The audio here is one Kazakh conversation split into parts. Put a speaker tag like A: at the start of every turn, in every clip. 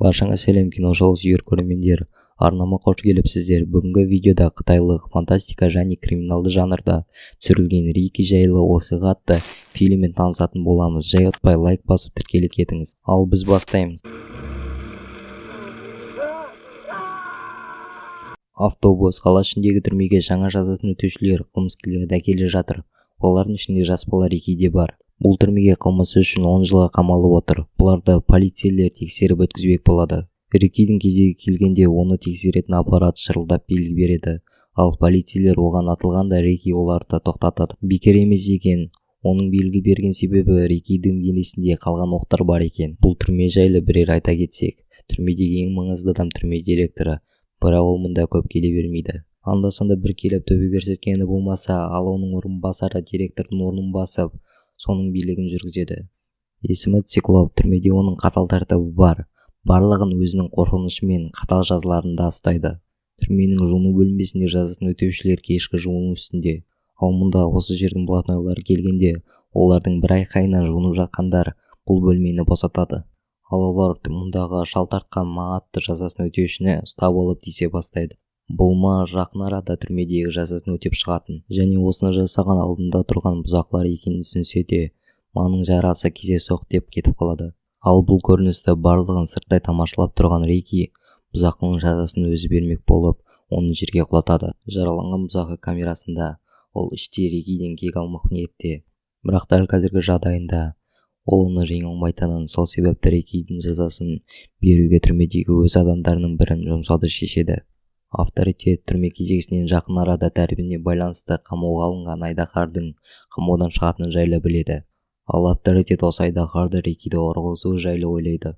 A: Баршаңа сәлем, киножол сүйер көрермендер! Арнама қош келіпсіздер. Бүгінгі видеода қытайлық фантастика және криминалды жанрда түсірілген Рики жайлы оқиға атты фильммен танысатын боламыз. Жай ұтпай лайк басып тіркеле кетіңіз. Ал біз бастаймыз. Автобус қала ішіндегі түрмеге жаңа жазасын өтеушілер, қылмыскерлерді әкеле жатыр. Олардың ішінде жас бала Рики де бар. Бұл түрмеге қылмысы үшін 10 жылға қамалып отыр. Бұларды полицейлер тексеріп өткізбек болады. Рикидің кезегі келгенде оны тексеретін аппарат шырылдап белгі береді. Ал полицейлер оған атылғанда Рики оларды тоқтатады. Бекер емес екен. Оның белгі берген себебі Рикидің денесінде қалған оқтар бар екен. Бұл түрме жайлы бірер айта кетсек, түрмедегі ең маңызды адам түрме директоры. Бірақ ол мұнда көп келе бермейді. Анда-санда бір келіп төбе көрсеткені болмаса, ал оның орынбасары директордың орнын басып, соның билігін жүргізеді. Есімі Циклоп, түрмеде оның қатал тәртібі бар. Барлығын өзінің қорқынышы мен қатал жазаларында ұстайды. Түрменің жуыну бөлмесінде жазасын өтеушілер кешкі жуыну үстінде. Ал мұнда осы жердің блатнойлары келгенде, олардың бір айқайынан жуынып жатқандар бұл бөлмені босатады. Ал олар мұндағы шал тартқан Ма атты жазасын өтеушіні ұстап алып тисе бастайды. Бұл Ма жақын арада түрмедегі жазасын өтеп шығатын және осыны жасаған алдында тұрған бұзақылар екенін түсінсе де, Маның жарасы кездейсоқ деп кетіп қалады. Ал бұл көріністі барлығын сырттай тамашалап тұрған Рики бұзақының жазасын өзі бермек болып, оны жерге құлатады. Жараланған бұзақы камерасында ол іштей Рикиден кек алмақ ниетте. Бірақ дәл қазіргі жағдайында ол оны жеңе алмайтынын, сол себепті Рикидің жазасын беруге түрмедегі өз адамдарының бірін жұмсауды шешеді. Авторитет түрме кезекшісінен жақын арада тәртібіне байланысты қамауға алынған айдаһардың қамаудан шығатыны жайлы біледі. Ал авторитет осы айдаһарды Рикиді ұрғызу жайлы ойлайды.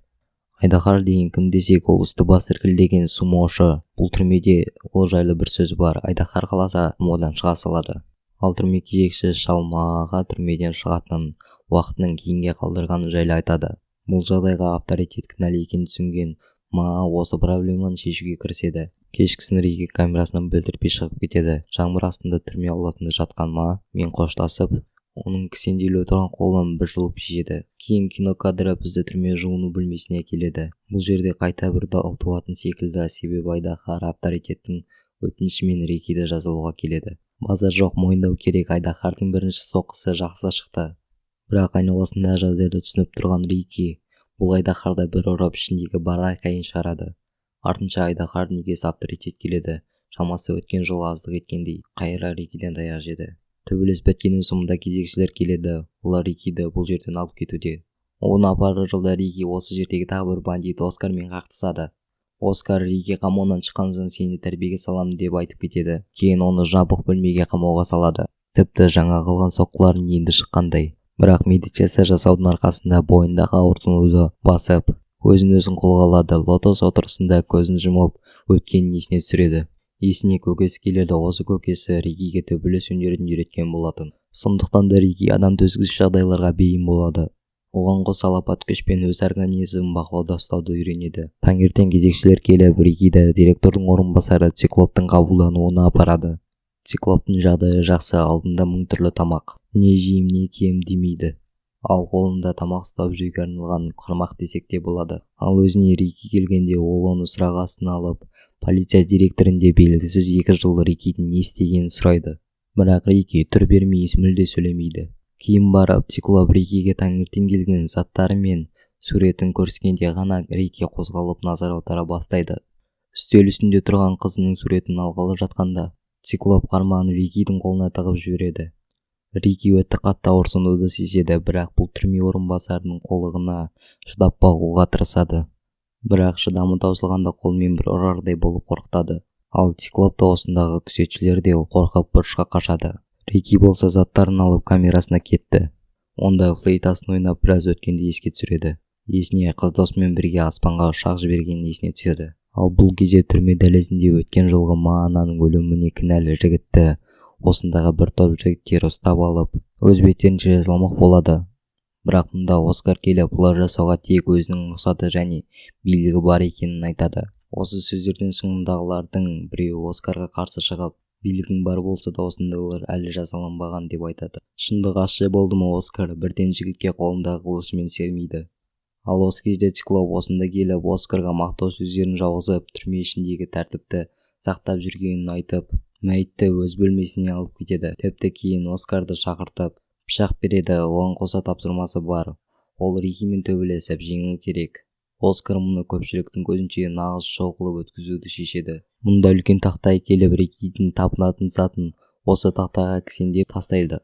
A: Айдаһар деген кім десек, ол үсті басы іркілдеген сумошы. Бұл түрмеде ол жайлы бір сөз бар. Айдаһар қаласа қамаудан шыға салады. Ал түрме кезекші шал Мааға түрмеден шығатынын, уақытының кейінге қалдырғаны жайлы айтады. Бұл жағдайға авторитет кінәлі екенін түсінген Маа осы проблеманы шешуге кіріседі. Кешкісін Рики камерасынан білдіртпей шығып кетеді. Жаңбыр астында түрме ауласында жатқан Ма мен қоштасып, оның кісенделіп отырған қолын бір жұлып шешеді. Кейін кино кадры бізді түрме жуыну бөлмесіне әкеледі. Бұл жерде қайта бір дау туатын секілді, себебі айдаһар авторитеттің өтінішімен Рикиді жазалауға келеді. Базар жоқ, мойындау керек, айдаһардың бірінші соққысы жақсы шықты. Бірақ айналасындағы жағдайды түсініп тұрған Рики бұл айдаһарды бір ұрып ішіндегі бар айқайын шығарады. Артынша айдаһардың егесі авторитет келеді. Шамасы өткен жолы аздық еткендей, қайыра Рикиден таяқ жеді. Төбелес біткеннен соң мұнда кезекшілер келеді. Олар Рикиді бұл жерден алып кетуде. Оны апарар жолда Рики осы жердегі тағы бір бандит Оскармен қақтысады. Оскар Рики қамауынан шыққан соң сені тәрбиеге саламын деп айтып кетеді. Кейін оны жабық бөлмеге қамауға салады. Тіпті жаңа қылған соққыларын енді шыққандай. Бірақ медитация жасаудың арқасында бойындағы ауырсынуды басып, өзін өзін қолға алады. Лотос отырысында көзін жұмып, өткенін есіне түсіреді. Есіне көкесі келеді. Осы көкесі Рикиге төбелес өнерін үйреткен болатын. Сондықтан да Рики адам төзгісіз жағдайларға бейім болады. Оған қоса алапат күшпен өз организмін бақылауда ұстауды үйренеді. Таңертең кезекшілер келіп, Рикиді директордың орынбасары Циклоптың қабылдануына апарады. Циклоптың жағдайы жақсы, алдында мың түрлі тамақ. Не жеймін, не киемін демейді. Ал қолында тамақ ұстап жеуге арналған қармақ десек те болады. Ал өзіне Рики келгенде ол оны сұрақ астына алып, полиция директорінде белгісіз 2 жыл Рикидің не істегенін сұрайды. Бірақ Рики түр бермей мүлде сөйлемейді. Кейін барып Циклоп Рикиге таңертең келген заттары мен суретін көрсеткенде ғана Рики қозғалып назар аудара бастайды. Үстел үстінде тұрған қызының суретін алғалы жатқанда Циклоп қармағын Рикидің қолына тығып жібереді. Рики өте қатты ауырсынуды сезеді, бірақ бұл түрме орынбасарының қулығына шыдап бағуға тырысады. Бірақ шыдамы таусылғанда қолмен бір ұрардай болып қорқытады. Ал Циклоп та осындағы күзетшілер де қорқып бұрышқа қашады. Рики болса заттарын алып камерасына кетті. Онда флейтасын ойнап біраз өткенді еске түсіреді. Есіне қыз досымен бірге аспанға ұшақ жібергенін есіне түседі. Ал бұл кезде түрме дәлізінде өткен жолғы Маананың өліміне кінәлі жігітті осындағы бір топ жігіттер ұстап алып, өз беттерінше жазаламақ болады. Бірақ мұнда Оскар келіп, бұлар жасауға тек өзінің рұқсаты және билігі бар екенін айтады. Осы сөздерден соң мұндағылардың біреуі Оскарға қарсы шығып, билігің бар болса да осындайлар әлі жазаланбаған деп айтады. Шындық ащы болды ма, Оскар бірден жігітке қолындағы қылышымен сермейді. Ал осы кезде Циклоп осында келіп, Оскарға мақтау сөздерін жауғызып, түрме ішіндегі тәртіпті сақтап жүргенін айтып, мәйітті өз бөлмесіне алып кетеді. Тіпті кейін Оскарды шақыртып, пышақ береді. Оған қоса тапсырмасы бар: ол Рикимен төбелесіп жеңу керек. Оскар мұны көпшіліктің көзінше нағыз шоу қылып өткізуді шешеді. Мұнда үлкен тақтай келіп, Рикидің табынатын затын осы тақтайға кісендеп тастайды.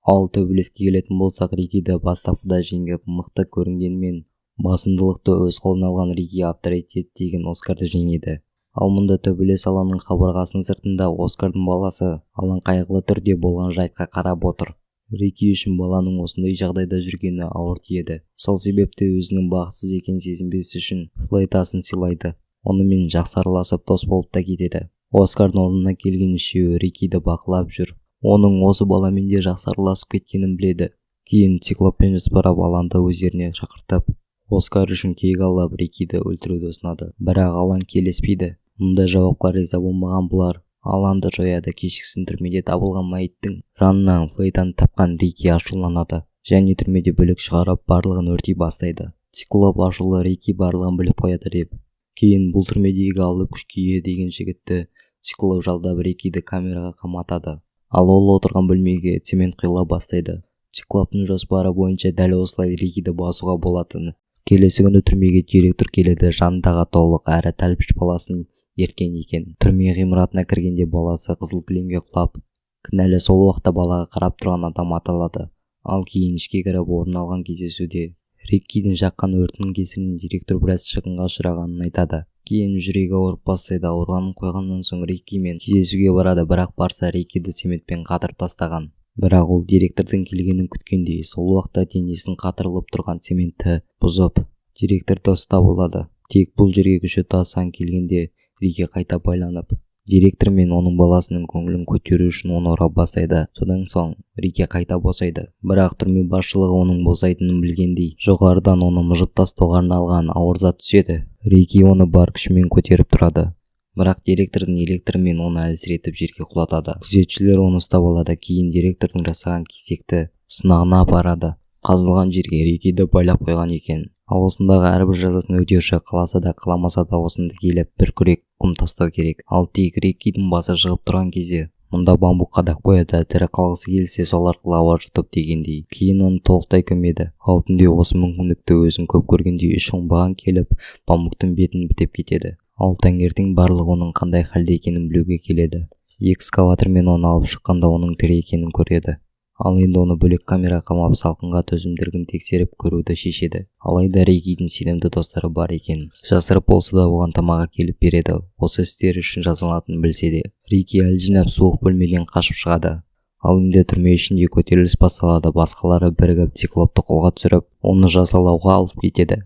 A: Ал төбелеске келетін болсақ, Рикиді бастапқыда жеңіп, мықты көрінгенмен, басымдылықты өз қолына алған Рики авторитет деген Оскарды жеңеді. Ал мұнда төбелес алаңның қабырғасының сыртында Оскардың баласы Алан қайғылы түрде болған жайтқа қарап отыр. Рики үшін баланың осындай жағдайда жүргені ауыр тиеді. Сол себепті өзінің бақытсыз екенін сезінбес үшін флейтасын сыйлайды. Онымен жақсы араласып, дос болып та кетеді. Оскардың орнына келген үшеуі Рикиді бақылап жүр. Оның осы баламен де жақсы араласып кеткенін біледі. Кейін Циклоппен жоспарлап, Аланды өздеріне шақыртып, Оскар үшін кек алып, Рикиді өлтіруді ұсынады. Бірақ Алан келіспейді. Мұндай жауапқа риза болмаған бұлар Аланды жояды. Кешкісін түрмеде табылған мәйіттің жанынан флейтаны тапқан Рики ашуланады және түрмеде бүлік шығарып, барлығын өртей бастайды. Циклоп ашулы, Рики барлығын біліп қояды деп. Кейін бұл түрмедегі алып күшке ие деген жігітті Циклоп жалдап, Рикиді камераға қаматады. Ал ол отырған бөлмеге цемент құйыла бастайды. Циклоптың жоспары бойынша дәл осылай Рикиді басуға болатын. Келесі күні түрмеге директор келеді. Жанындағы толық әрі тәлпіш баласын ерткен екен. Түрме ғимаратына кіргенде баласы қызыл кілемге құлап, кінәлі сол уақытта балаға қарап тұрған адам аталады. Ал кейін ішке кіріп орын алған кездесуде Риккидің жаққан өртінің кесірінен директор біраз шығынға ұшырағанын айтады. Кейін жүрегі ауырып бастайды. Ауырғанын қойғаннан соң Риккимен кездесуге барады. Бірақ барса, Риккиді цементпен қатырып тастаған. Бірақ ол директордың келгенін күткендей, сол уақытта денесін қатырылып тұрған цементті бұзып, директорды ұстап алады. Тек бұл жерге күші тасыған келгенде Рики қайта байланып, директор мен оның баласының көңілін көтеру үшін оны ұра бастайды. Содан соң Рики қайта босайды. Бірақ түрме басшылығы оның босайтынын білгендей, жоғарыдан оны мыжып тастауға арналған ауыр зат түседі. Рики оны бар күшімен көтеріп тұрады, бірақ директордың электрмен оны әлсіретіп, жерге құлатады. Күзетшілер оны ұстап алады. Кейін директордың жасаған кезекті сынағына апарады. Қазылған жерге Рикиді байлап қойған екен. Ал осындағы әрбір жазасын өтеуші қаласа да, қаламаса да осында келіп бір күрек құм тастау керек. Ал тек Риккидің басы шығып тұрған кезде мұнда бамбук қадап қояды, тірі қалғысы келсе, сол арқылы ауа жұтып дегендей. Кейін оны толықтай көмеді. Ал түнде осы мүмкіндікті өзін көп көргендей үш оңбаған келіп, бамбуктың бетін бітеп кетеді. Ал таңертең барлығы оның қандай халде екенін білуге келеді. Экскаватормен оны алып шыққанда оның тірі екенін көреді. Ал енді оны бөлек камераға қамап, салқынға төзімділігін тексеріп көруді шешеді. Алайда Риккидің сенімді достары бар екен, жасырып болса да оған тамақ әкеліп береді. Осы істері үшін жазаланатынын білсе де, Рики әл жинап, суық бөлмеден қашып шығады. Ал енді түрме ішінде көтеріліс басталады. Басқалары бірігіп, Циклопты қолға түсіріп, оны жазалауға алып кетеді.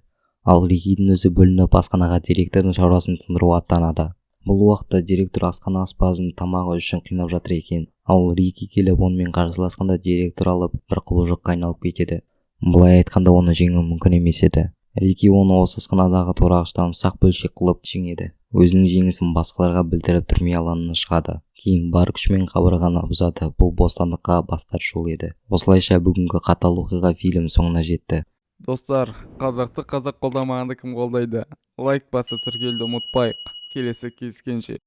A: Ал Рикидің өзі бөлініп, асханаға директордың шаруасын тындыруға аттанады. Бұл уақытта директор асхана аспазын тамағы үшін қинап жатыр екен. Ал Рики келіп онымен қарсыласқанда, директор алып бір құбыжыққа айналып кетеді. Былай айтқанда, оны жеңу мүмкін емес еді. Рики оны осы асханадағы турағыштан ұсақ бөлшек қылып жеңеді. Өзінің жеңісін басқаларға білдіріп, түрме алаңына шығады. Кейін бар күшімен қабырғаны бұзады. Бұл бостандыққа бастар жол еді. Осылайша бүгінгі қатал оқиға фильм соңына жетті.
B: Достар, қазақты қазақ қолдамағанда кім қолдайды? Лайк басып, тіркелуді ұмытпайық. Келесі кездескенше!